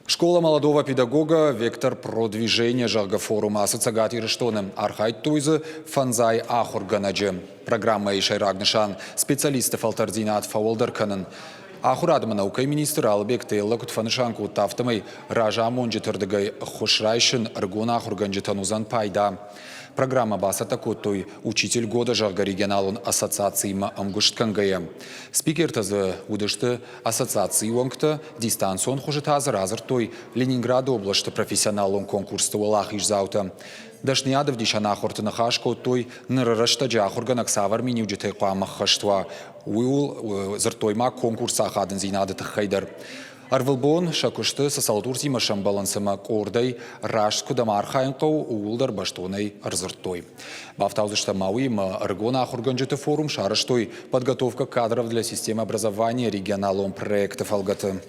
Школа молодого педагога «Вектор продвижения», зӕгъгӕ, форум ацы Цӕгат Ирыстоны. Архайдтой дзы фӕндзай ахуыргӕнӕджы. Программӕйы сӕйраг нысан – специалистты фӕлтӕрддзинад фӕуӕлдӕр кӕнын. Ахуырад ӕмӕ наукӕйы министр Алыбегты Эллӕ куыд фӕнысан кодта, афтӕмӕй разамонджыты рдыгӕй ӕххуыс райсын ӕрыгон ахуыргӕнджытӕн уыдзӕн пайда. Программӕ бацӕттӕ кодтой «Учитель года», зӕгъгӕ, регионалон ассоциациимӕ ӕмгуыст кӕнгӕйӕ. Спикертӕ дзы уыдысты Ассоциацийы уӕнгтӕ дистанцион хуызы та дзы радзырдтой Ленинграды областы профессионалон конкурсты уӕлахиздзаутӕ. Дӕсныйад ӕвдисӕн ахуырты ныхас кодтой, ныры рӕстӕджы ахуыргӕнӕг цавӕр миниуджытӕй хъуамӕ ӕххӕст уа, ууыл дзырдтой ма конкурсы ахадындзинады тыххӕй дӕр. Ӕрвылбон сӕ куысты цы цӕлдуртимӕ сӕмбӕлынц ӕмӕ къордӕй раст куыд ӕмӕ архайын хъӕуы, ууыл дӕр бӕстонӕй ӕрдзырдтой. Бафтаудзыстӕм ма уыимӕ, ӕрыгон ахуыргӕнджыты форум сарӕзтой «Подготовка кадров для системы образования» регионалон проекты фӕлгӕты.